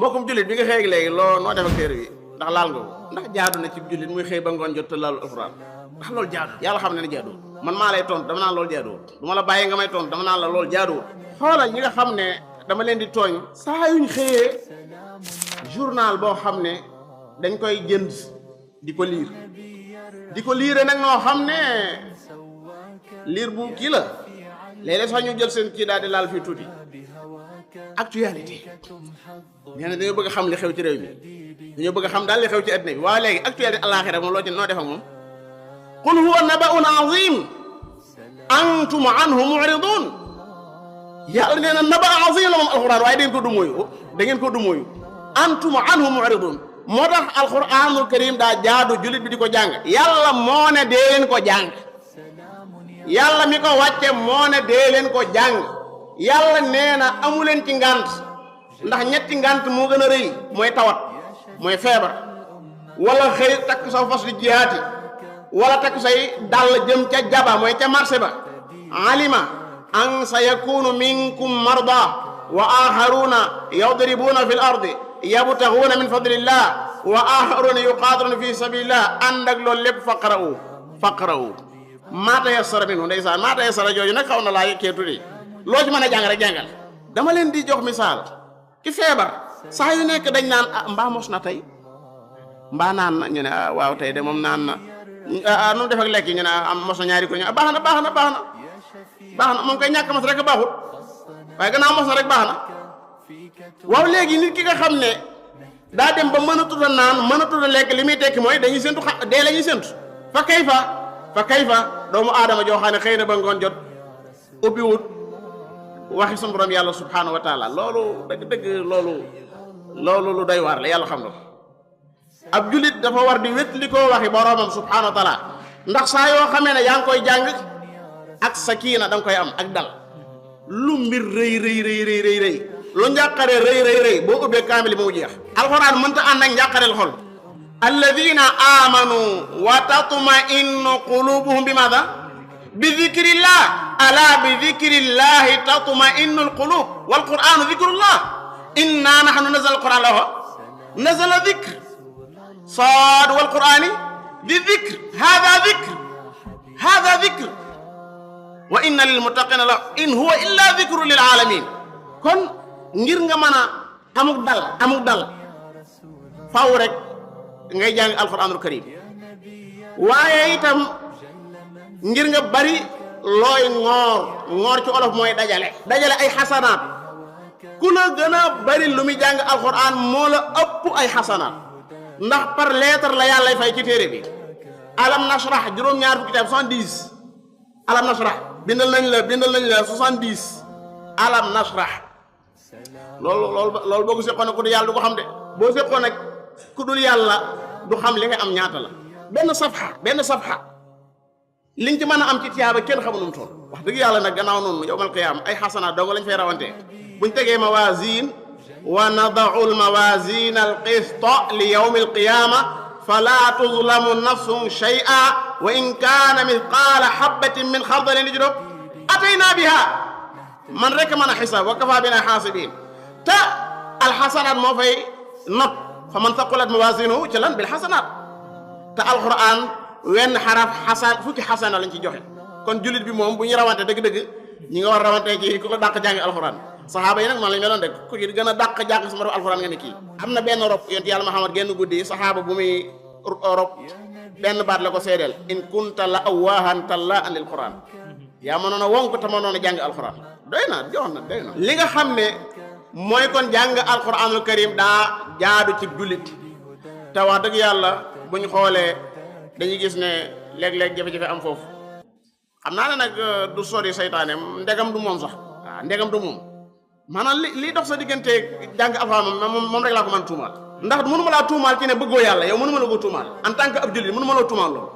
mbokkum jullit bi nga xëy léegi loo noo def ak téere bi ndax laal nga ko ndax jaadu na ci jullit muy xëy ba ngoon jot te laalu alxuraan ndax loolu jaadu yàlla xam ne ne jaaduwul man maa lay tontu dama naan loolu jaaduwul du ma la bàyyi nga may tontu dama naan la loolu jaaduwul xoolal ñi nga xam ne dama leen di tooñ saa yuñ xëyee journal boo xam ne dañ koy jënd di ko liire nag noo xam ne liir bu kii la léeg-léeg sax ñu jël seen kii daal di laal fii tuuti actualité nee na dañoo bëgg a xam li xew ci réew mi dañoo bëgg a xam daal li xew ci àddina bi waaye léegi actualité àllaaxira moom loo ci noo def ak moom qul huwa naba'un azim antum anhu mu'ridun yàlla nee na naba azim la moom alquran waaye da ngeen ko du mooyu antum anhu mu'ridun moo tax alquranul karim daa jaadu jullit bi di ko jàng yàlla moo ne dee leen ko jàng yàlla mi ko wàcce moo ne dee leen ko jàng yàlla nee na amu leen ci ngànt ndax ñetti ngànt moo gën a rëy mooy tawat mooy feebar wala xëy takk sa fas di jihaati wala takk say dàll jëm ca jaba mooy ca marché ba alima an sa yakunu minkum marda wa axaruna yadribuna fi l ardi yabtaxuuna min fadlillah wa axaruna yuqaatiluna fi sabilillah ànd ak loolu lépp faqra'u maa tayassara minhu ndeysaan maa tayassara jooju nag xaw na laa yëkkee tuddi loo ci mën a jàng rek jàngal dama leen di jox misaal ki feebar saa yu nekk dañ naan mbaa mos na tey mbaa naan na ñu ne waaw tey de moom naan na nu mu def ak lekk ñu ne mos na ñaari ko ñu baax na moom koy ñàkk mos rek baaxut waaye gannaaw mos na rek baax na waaw léegi nit ki nga xam ne daa dem ba mënatul a naan mënatul a lekk li muy tekki mooy dañuy séntu dee la ñuy séntu fa kayfa doomu aadama joo xam ne xëy na ba ngoon jot ubbi wut waxi sunu borom yàlla subhanahu wa taala loolu dëgg loolu lu doy waar la yàlla xam na ko ab julit dafa war di wét li koo waxi boromam subhanahu wa taala ndax saa yoo xamee ne yaa ngi koy jàng ak sakina da nga koy am ak dal lu mbir rëy lu njàqare rëy boo ubbee kaamil bi mu jeex alxuraan mënta ànd ak njàqareel xol alladina amanu wa tatma'innu qulubuhum bi maada bi dhikrillah ala bi dhikrillahi tatma'innu alqulub wal qur'anu dhikrullah inna nahnu nazzalna alquran la wax nazala dhikr saad wal qur'ani bi dhikr hada dhikr wa inna lil muttaqina la in huwa illa dhikrun lil alamin kon ngir nga mën a amuk dal faw rek ngay jàng alquranul karim waaye itam ngir nga bari looy ngoor ci olof mooy dajale ay xasanaat ku la gën a bari lu muy jàng alquran moo la ëpp ay xasanaat ndax par lettre la yàlla fay ci téere bi alam nashrah juróom-ñaar fukki kitaab 70 alam nashrah bindal nañ la 70 alam nashrah loolu boo ko seqoon ku dul yàlla du ko xam de boo seqoon nag ku dul yàlla du xam li nga am ñaata la benn safha liñ ci mën a am ci tiyaaba kenn xamu nu mu toll wax dëgg yàlla nag gannaaw noonu yawmal qiyaama ay xasanaat dong lañ fay rawante buñ tegee mawazin wa nada'u al-mawazin al-qista li yawmi al-qiyaama fala tuzlamu nafsun shay'a wa in kaana mithqaala habatin min xardalin atayna biha man rek mën a xisaab wa kafa bina xaasibin te alxasanaat moo fay not fa man taqulat mawazinuhu ci lan bil xasanaat te alquran wenn xaraf fukki xasana lañ ci joxe kon jullit bi moom bu ñu rawante dëgg-dëgg ñi nga war a rawante ci ku ko dàq jàng alquran saxaaba yi nag man lañ meloon rek ku ci gën a dàq jàng sama alquran nga ne kii am na benn rob yonent yàlla Muhammad genn guddi saxaaba bu muy rob benn baat la ko seedeel in kunta la awaahan tallaan lil quran yaa mënoon a wonk te mënoon a jàng alquran doy na li nga xam ne mooy kon jàng alquranul karim daa jaadu ci jullit te wax dëgg yàlla bu ñu xoolee dañuy gis ne léeg-léeg jafe-jafe am foofu xam naa ne nag du sori saytaane ndegam du moom sax waaw ndegam du moom maanaam li dox sa diggante jàng alquran moom rek laa ko mën a tuumaal ndax mënuma laa tuumaal ci ne bëggoo yàlla yow mënuma la ko tuumaal en tant que ab jullit mënuma la tuumaal loolu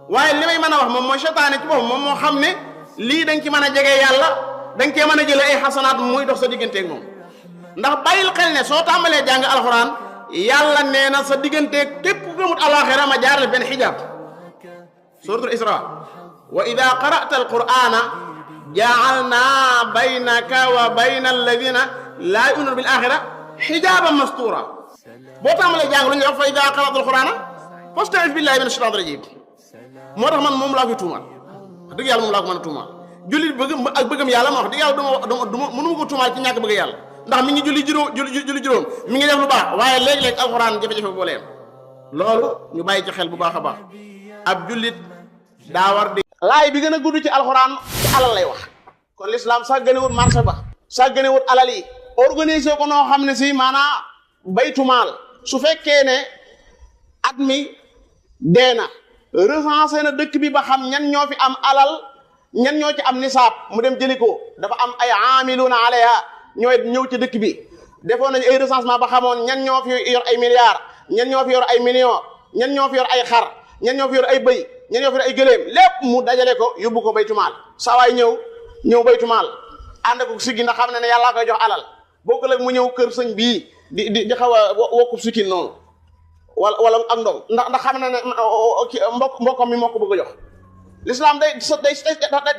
waaye li may mën a wax moom mooy saytaane ci boppam moom moo xam ne lii dañ ci mën a jege yàlla dañ cee mën a jële ay xasanaat muy dox sa digganteeg moom ndax bàyyil xel ne soo tàmbalee jàng alxuraan yàlla nee na sa digganteeg képp ku gëmut alaxira ma jaarale benn xijaab suratul isra wa ida qara'ta alqur'ana ja'alna baynaka wa bayna alladina laa yu'minuna bil axira xijaaban mastura boo tàmbalee jàng lu ñuy wax fa idaa qara'ta alqur'ana fasta'id billahi mina shaytaani rajim moo tax man moom laa koy tuumaal wax dëgg yàlla moom laa ko mën a tuumaal jullit bëgg ak bëggam yàlla ma wax dëgg yàlla duma mënu ma ko tuumaal ci ñàkk bëgg yàlla ndax mi ngi julli juróom mi ngi def lu baax waaye léeg-léeg alxuraan jafe-jafe boo leen loolu ñu bàyyi ci xel bu baax a baax ab jullit daa war di laay bi gën a gudd ci alxuraan ci alal lay wax kon l'islam sàgganewut marché ba sàgganewut alal yi organisé ko noo xam ne si maanaam baytumaal su fekkee ne at mi dee na recensé na dëkk bi ba xam ñan ñoo fi am alal ñan ñoo ci am nisaab mu dem jëli ko dafa am ay aamiluuna alayha ñooy ñëw ci dëkk bi defoon nañu ay recensement ba xamoon ñan ñoo fi yor ay milliards ñan ñoo fi yor ay millions ñan ñoo fi yor ay xar ñan ñoo fi yor ay bëy ñan ñoo fi yor ay gëléem lépp mu dajale ko yóbbu ko baytumaal saa waay ñëw baytumaal ànd ko siggi ndax xam ne ne yàllaa koy jox alal bokkul ak mu ñëw kër sëñ bii di xaw a wokku sikkin noonu wala ak ndong ndax xam ne ne mbokkam mi moo ko bëgg a jox l'islam day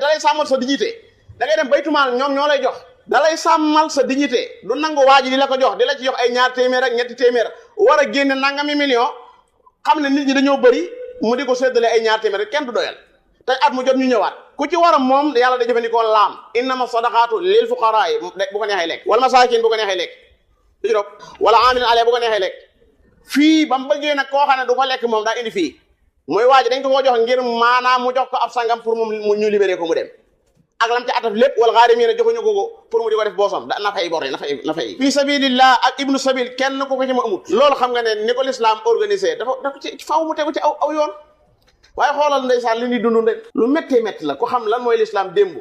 dalay sàmmal sa dignité da ngay dem baytumaal ñoom ñoo lay jox dalay sàmmal sa dignité du nangu waa ji di la ko jox di la ci jox ay ñaar téeméer ak ñetti téeméer war a génne nangami million xam ne nit ñi dañoo bëri mu di ko séddale ay ñaar téeméer kenn du doyal te at mu jot ñu ñëwaat ku ci war a moom yàlla day jëfandikoo laam innama sadaqaatu lil fuqaraa bu ko neexee lekk wala masaakin bu ko neexee lekk du ci rob wala amilin alayha bu ko neexee lekk fii ba mu bëggee nag koo xam ne du ko lekk moom daa indi fii mooy waa ji dañ ko koo jox ngir maanaam mu jox ko ab sangam pour moom ñu libéré ko mu dem ak lam ci ataf lépp wala xaarimiina joxuñu ko pour mu di ko def boosam na fay bor yi na fay fii sabilillah ak ibnu sabil kenn ku ko ci mu amut loolu xam nga ne ni ko l'islam organisé dafa ci faaw mu tegu ci aw yoon waaye xoolal ndeysaan li ñuy dund rek lu méttee métti la ko xam lan mooy l'islam démb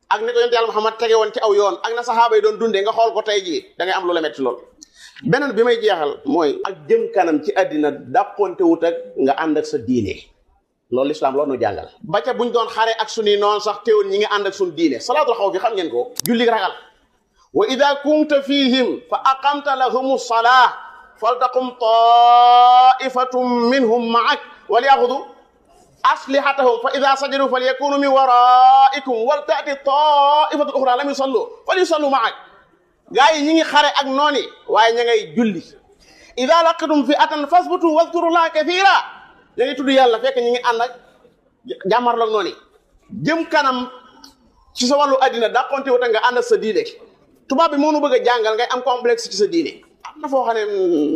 ak ni ko yonent yàlla Muhammad tege woon ci aw yoon ak na saxaaba yi doon dundee nga xool ko tey jii da ngay am lu la métti lool beneen bi may jeexal mooy ak jëm kanam ci àddina dàqonte wut ak nga ànd ak sa diine loolu l'islam loolu nu jàngal ba ca buñ doon xare ak suñuy noonu sax teewul ñi ngi ànd ak suñu diine salaatul xawf bi xam ngeen ko julli ragal wa ida kunta fihim fa aqamta lahum salaa faltaqum taifatum minhum maak walyaxudu aslihatahum fa ida sajadu falyakunu min waraikum wal taati taifatu uxra lam yusallu falyusallu maak gaa yi ñi ngi xare ak nooni waaye ña ngay julli ida laqitum fi atan fasbutu wadkurullaha kathira ña ngi tudd yàlla fekk ñi ngi ànd ak jàmmarloog noonu jëm kanam ci sa wàllu addina dàqonte wuta nga ànd ak sa diine tubaab bi moo nu bëgg a jàngal ngay am complexe ci sa diine am na foo xam ne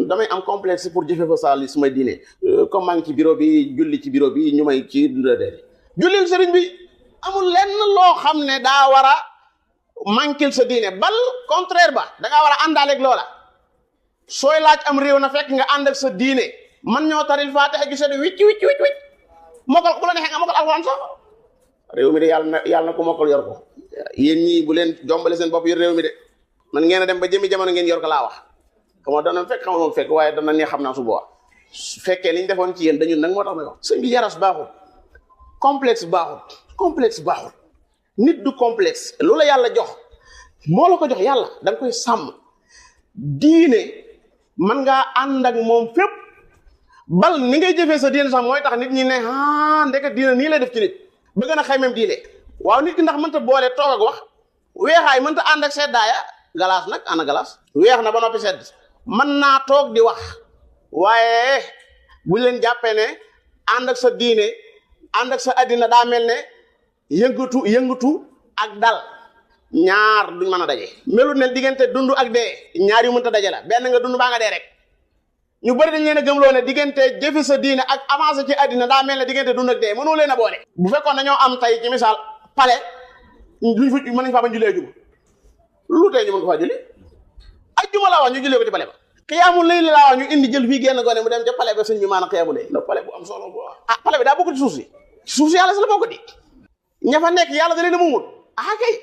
damay am complexe pour jëfe fa sa li sumay diine comme maa ngi ci bureau bi julli ci bureau bi ñu may ci dundadee jullil sëriñ bi amul lenn loo xam ne daa war a manquil sa diine bal contraire ba da ngaa war a àndaaleeg loola sooy laaj am réew na fekk nga ànd ak sa diine man ñoo taril faatiha gi seen wicc mokkal bu la neexee nga mokkal alxuraan sax réew mi de yàlla na ko mokkal yor ko yéen ñii bu leen jombale seen bopp yor réew mi de man ngeen a dem ba jëmi jamono ngeen yor ko laa wax xamoo dana fekk xamoo moom fekk waaye dana neex xam naa su boobaa su fekkee li ñu defoon ci yéen dañu nag moo tax may wax sëñ bi yaras baaxul complexe baaxul nit du complexe loolu la yàlla jox moo la ko jox yàlla da nga koy sàmm diine man ngaa ànd ak moom fépp bal ni ngay jëfee sa diine sax mooy tax nit ñi ne ndeke diine nii lay def ci nit ba gën a xaymeem diine waaw nit ki ndax mënta boole toog ak wax weexaay mënta ànd ak seddaaya galaas nag ana galaas weex na ba noppi sedd mën naa toog di wax waaye bu leen jàppee ne ànd ak sa diine ànd ak sa addina daa mel ne yëngatu ak dal ñaar duñ mën a daje melut ne diggante dund ak dee ñaar yu mënta daje la benn nga dund baa nga dee rek ñu bëri dañ leen a gëmloo ne diggante jëfe sa diine ak avancé ci addina daa mel ne diggante dund ak dee mënoo leen a boole bu fekkoon dañoo am tey ci misaal pale duñ fa mën nañ faa bañ jullee ajuma lu tey ñu mën ko faa julli ajuma laa wax ñu jullee ko ci pale ba xiyaamul layli laa wax ñu indi jël fii génn gone mu dem ca pale ba sëñ bi maanaam xiyaamul layli pale bu am solo bu pale bi daa bokk ci suuf si yàlla si la bokk di ña fa nekk yàlla da leen a mumut kay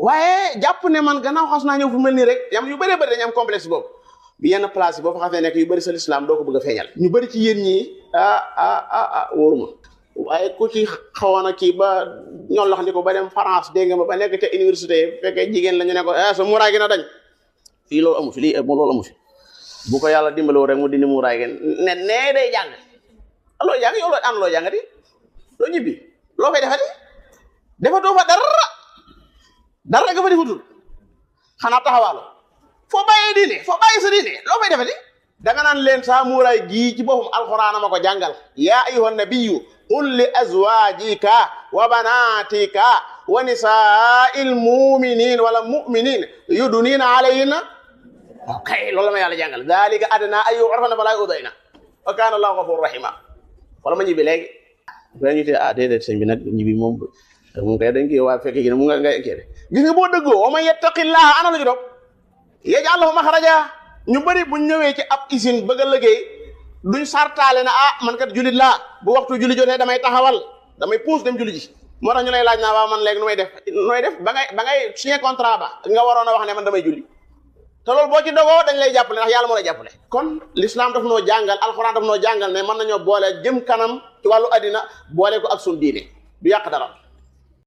waaye jàpp ne man gannaaw xas naa ñëw fu mel nii rek yam yu bëree bëri dañu am complexe boobu bi yenn place yi boo fa xasee nekk yu bëri sa lislaam doo ko bëgg a feeñal ñu bëri ci yéen ñii wóoruma waaye ku ci xawoon a kii ba ñoon lox ndi ko ba dem France dégg nga ba nekk ca université fekkee jigéen la ñu ne ko sa muraay gi na dañ fii loolu amu fi lii loolu amu fi bu ko yàlla dimbaloo rek mu dindi muraay gi ne nee day jàng loo jàng yow loo ànd loo jàngati loo ñibbi loo fay defati defatoo fa dara nga fa defatul xanaa taxawaaloo foo bàyyee diine foo bàyyi sa diine loo fay defati danga naan leen saa muuraay gii ci boppam alxuraan ma ko jàngal yaa ayyuhan nabiyyu qul li azwaajika wa banaatika wa nisaa'il mu'miniin wala mu'miniin yudniina alayhinna ok loolu la ma yàlla jàngal daalika adnaa an yu'rafna falaa yu'dayna wa kaana Allaahu gafuuran rahiima wala ma ñibbi léegi ba ñu te déedéet sëñ bi nag ñibbi moom kay dañ koy waa fekk gi ne mu nga kii gis nga boo dëggoo wa man yattaqillaaha ana la ñu doon yaj'al lahu maxrajaa ñu bëri buñ ñëwee ci ab usine bëgg a liggéey duñ sartaale na man kat julit laa bu waxtu julli jotee damay taxawal damay puus dem julli ji moo tax ñu lay laaj naa waaw man léegi nu may def ba ngay signé contrat ba nga waroon a wax ne man damay julli te loolu boo ci dogoo dañ lay jàppale ndax yàlla moo lay jàppale kon l'islam daf noo jàngal alxuraan daf noo jàngal ne mën nañoo boole jëm kanam ci wàllu addina boole ko ak sun diine du yàq dara